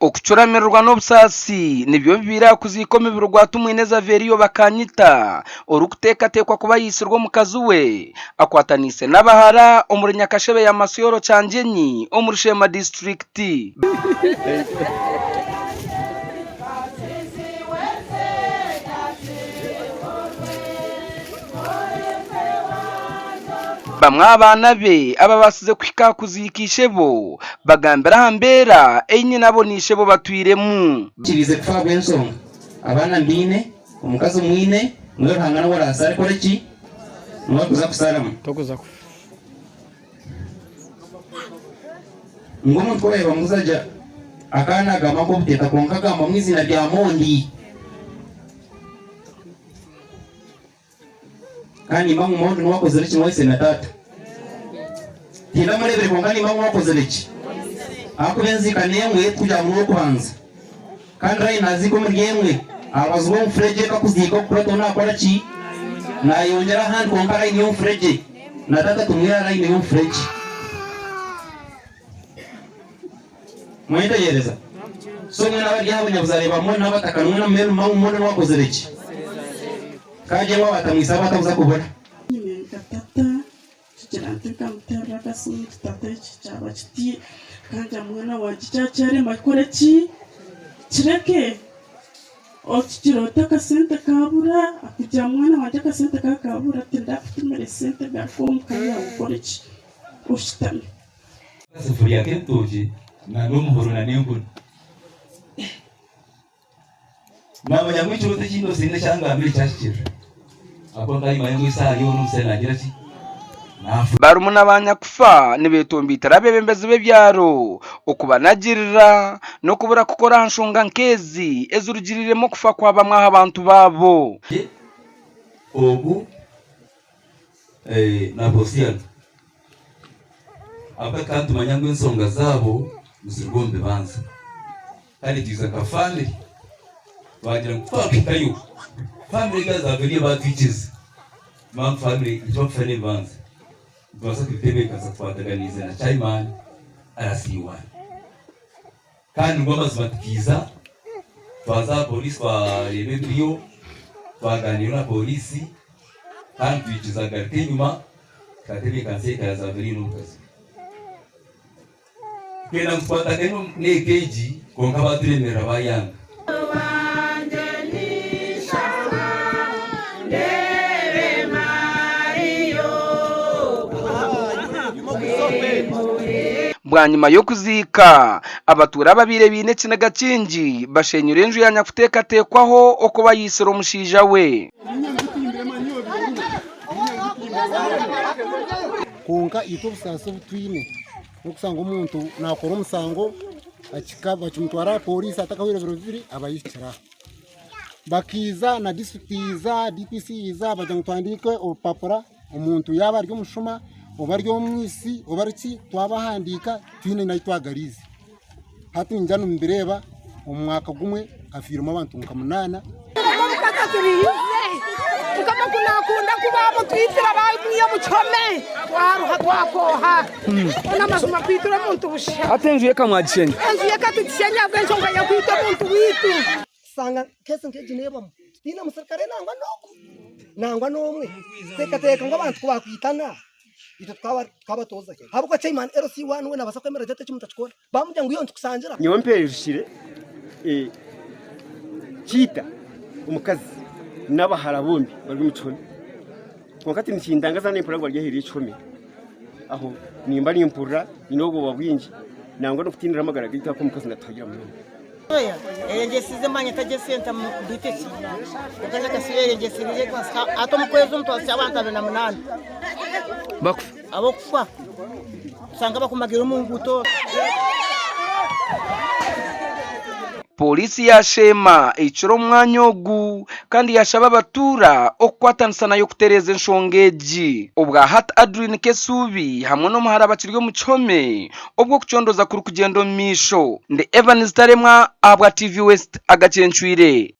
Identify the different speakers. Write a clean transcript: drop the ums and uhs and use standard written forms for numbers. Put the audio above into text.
Speaker 1: Okucuramirirwa n'obusaasi nibyo bibaire aha kuziika omubiri gwa Tumwine Xaveriyo Bakanyita orikuteekateekwa kuba yaitsirwe omukazi we akwataniise n'abahara omuri Nyakashebe ya Masyoro Kyangyenyi omuri Sheema disiturikiti. Bamwe aha baana be ababaasize kuhika aha kuziika ishebo bagambire aha mbeera ei nyinabo na ishebo batwiremu.
Speaker 2: Kiriize kufa ahabw'enshonga abaana mbaine, omukazi mwine, mbwenu Ruhanga niwe oraasare kukora ki? Niwe arikuza kusaramu. Ngu omuntu ku baabaire bamubuuza gye akaba naagamba nk'obuteeka kwonka agamba omu eiziina rya Mondi. Kandi nimba ngu Mondi niwe akozire ki? Niwe aitsire na taata. Tindamureebire kwonka nimba ngu niwe akozire ki? Ahakuba enziika n'emwe tikugira ngu niwe w'okubanza. Kandi Ray naziika omuri emwe aha rubaju rw'omufuregye kakuziika okukurato nakora ki? Nayongyera ahandi kwonka line y'omufuregye na taata tumwire aha line y'omufuregye. Mwetegyereza? So mwena abari aha abanyabuzaare ba Moni n'abataka nimwena mumere mumanye ngu Moni niwe akozire ki? Kagye waaba atamwitse abe atakuza kubura.
Speaker 3: Nyine nka tata Kigira nti nkamuteerera akasimu nti tata eki kyaba kiti kangira mwana wangye kyakyarema kukora ki kireke okigira oti akasente kabura akugira mwana wangye akasente kakabura tindakutumira esente garuka omuka yaawe okore ki oshutame.
Speaker 4: Akasefuriya k'ebitookye n'omuhoro n'enkoni. Naamanya ngu ekirooto eki ndotsire n'ekyangambire kyahikirira. Ahakuba nkaba nimmanya ngu esaaha yoona omushaija naagira ki? Naafa.
Speaker 1: Barumuna ba nyakufa nibetombeitera abeebembezi b'ebyaro okubanagirira n'okubura kukora aha nshonga nk'ezi ezirugiriiremu okufa kwa bamwe aha bantu baabo.
Speaker 4: Ogu na Hosiana ahabw'okuba tukaba nitumanya ngu ensonga zaabo niziruga omu bibanja. Kandi twija nka famire twagira ngu twahikayo famire egi yaza buriya batwikiriza mpamvu famire nituba n'ebibanza nitubaasa kubitebeekanisa tukwataganiize na chairman RC1 kandi ngu amazima tukiiza twaza aha pooriisi twareeba ebiriyo twagaaniira na pooriisi kandi twikiriza kugaruka enyima tukatebeekanisa eka ya Zaverine n'omukazi we. Twenda ngu tukwatagane n'eka egi kwonka baaturemerera baayanga.
Speaker 1: Bwanyima y'okuziika, abatuura ababaire baine ekiniga kingi bashenyire enju ya nyakuteekateekwaho okuba yaitsire omushaija we.
Speaker 5: Kwonka itwe obusaasi obu twine n'okushanga omuntu naakora omusango bakimutwara aha pooriisi atakahweire biro bibiri aba ahikire aha. Bakaija na disiturikiti yaija, DPC yaija bagira ngu tuhandiike obupapura omuntu yaaba ari omushuma oba ari omwitsi oba ari ki twabahandiika tihaine n'ahu twagariize. Hati niinyija nimubireeba omu mwaka gumwe hafiiremu abantu nka munaana.
Speaker 6: Mukama ku nakunda ku bamutwitira bamwiha omu kihome twaruha twakooha hoona amazima kwitira omuntu busha.
Speaker 1: Hati enju ye ka mwagishenya?
Speaker 6: Enju ye ka tugishenya ahabw'enshonga y'okwita omuntu waitu.
Speaker 7: Kushanga keesi nk'egi neebamu titiine musirikare nangwa n'ogu nangwa n'omwe teekateeka ngu abantu ku baakwitana itwe tukaba tuza ki ahabw'okuba chairman LC one we naabaasa kwemerera gye ati eki mutakikora baamugira ngu iwe nitukusangira.
Speaker 8: Nyowe mpererukire kiita omukazi n'abahara bombi bari omu kihome kwonka tinikindangaaza nimpurira ngu bari aheeru y'ekihome aho nimba nimpurira nyine obwoba bwingi nangwa n'okutiinira amagara gaitu ahakuba omukazi natuhagira munonga.
Speaker 9: Eyengyesize manya tarya esente beitu eki omukazi akasiiba eyengyeserize hati omu kwezi omu twasya abantu 28 ab'okufa tushanga bakumagiire omu nguuto.
Speaker 1: Pooriisi ya Sheema ehikire omu mwanya ogu kandi yashaba abatuura okukwatanisa nayo kutereeza enshonga egi. Obwa hati Adrine Kesuubi hamwe n'omuhara bakiri omu kihome obwo okucondooza kurikugyenda omu maisho. Ndi Evans Taremwa ahabwa TV West agacencwire.